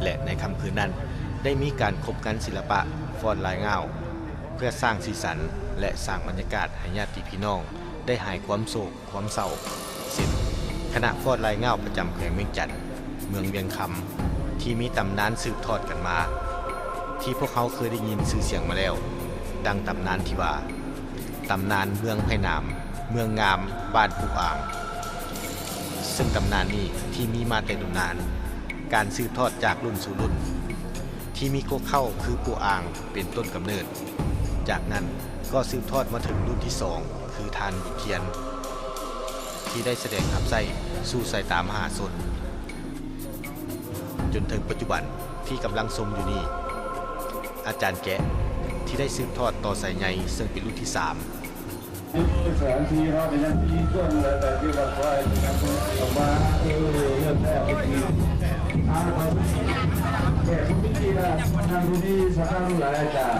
ແລະ ໃນຄ່ຳຄືນນັ້ນ ໄດ້ມີການຄົບງານສິລະປະຟ້ອນລາຍງ່າວ ເພື່ອສ້າງສີສັນ ແລະ ສ້າງບັນຍາກາດໃຫ້ຍາດຕິພີ່ນ້ອງໄດ້ຫາຍຄວາມໂສກ ຄວາມເສົ້າ ເຊັ່ນ ຄະນະຟ້ອນລາຍງ່າວປະຈຳແຂວງວຽງຈັນ ເມືອງວຽງຄຳ ທີ່ມີຕຳນານສືບທອດກັນມາ ທີ່ພວກເຮົາເຄີຍໄດ້ຍິນຊື່ສຽງມາແລ້ວ, ດັ່ງຕຳນານທີ່ວ່າ ຕຳນານເມືອງໄຜ່ໜາມ ເມືອງງາມ ບ້ານປູອ່າງ. ເຊິ່ງຕຳນານນີ້ທີ່ມີມາແຕ່ດົນນານ, ການສືບທອດຈາກລຸ້ນສູ່ລຸ້ນ, ທີ່ມີກົກເຄົ້າຄືປູອ່າງເປັນຕົ້ນກຳເນີດ. ຈາກນັ້ນກໍສືບທອດມາເຖິງລຸ້ນທີສອງ ຄືທ່ານບຸນທຽນ ທີ່ໄດ້ສະແດງຮັບໃຊ້ສູ່ສາຍຕາມະຫາຊົນ ຈົນເຖິງປັດຈຸບັນທີ່ກຳລັງຊົມຢູ່ນີ້. ອາຈານແກະ ທີ່ໄດ້ສືບທອດຕໍ່ສາຍໃຍ ເຊິ່ງເປັນລຸ້ນທີສາມ. ສະຖານທີ່ເຮົາກໍຍັງມີສ່ວນຫຼາຍແບບທີ່ວ່າຄອຍນຳເຂົ້າມາ ເອີ ເລີ່ມແລ້ວເປັນທີ່ ອ່າ ຂອງແຂກຜູ້ມີກຽດ ທ່ານຜູ້ມີສັດທາຫຼາຍຈາກ